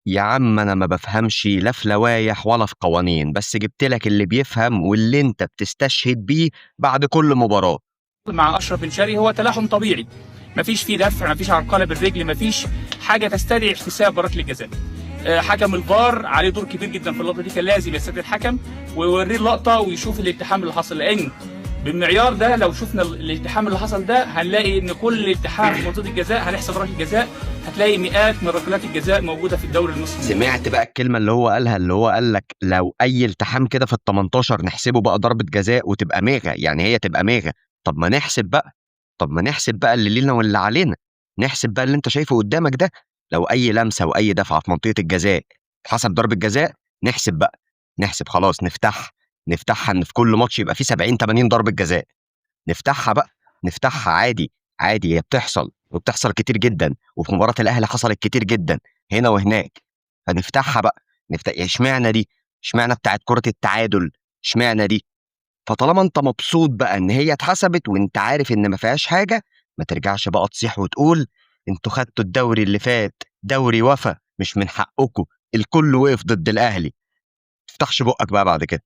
يا عم انا ما بفهمش لا في لوايح ولا في قوانين، بس جبت لك اللي بيفهم واللي انت بتستشهد بيه بعد كل مباراة. مع اشرف بن شرقي هو تلاحم طبيعي، مفيش فيه دفع، مفيش عرقله بالرجل، مفيش حاجة تستدعي احتساب ركلة الجزاء. حكم الفار عليه دور كبير جدا في اللقطة دي، كان لازم يستدعي الحكم ويوريه اللقطة ويشوف الالتحام اللي حصل، لان بالمعيار ده لو شفنا الالتحام اللي حصل ده هنلاقي ان كل التحام في منطقة الجزاء هنحسب ركلة جزاء، هتلاقي مئات من ركلات الجزاء موجودة في الدوري المصري. سمعت بقى الكلمة اللي هو قالها، اللي هو قال لك لو اي التحام كده في ال 18 نحسبه بقى ضربه جزاء وتبقى ميغا، يعني هي تبقى ميغا. طب ما نحسب بقى، طب ما نحسب بقى اللي لينا واللي علينا، نحسب بقى اللي انت شايفه قدامك ده. لو اي لمسه واي دفعه في منطقة الجزاء حسب ضربه جزاء نحسب بقى، نحسب خلاص، نفتحها ان في كل ماتش يبقى فيه 70 80 ضربه جزاء، نفتحها بقى، نفتحها عادي عادي، هي بتحصل وبتحصل كتير جدا، وفي مباراة الاهلي حصلت كتير جدا هنا وهناك، فنفتحها بقى، نفتح. اشمعنى دي؟ اشمعنى بتاعت كره التعادل؟ اشمعنى دي؟ فطالما انت مبسوط بقى ان هي اتحسبت وانت عارف ان ما فيهاش حاجة، ما ترجعش بقى تصيح وتقول انتوا خدتوا الدوري اللي فات، دوري وفا مش من حقكم، الكل وقف ضد الاهلي. ما تفتحش بقك بقى بعد كده.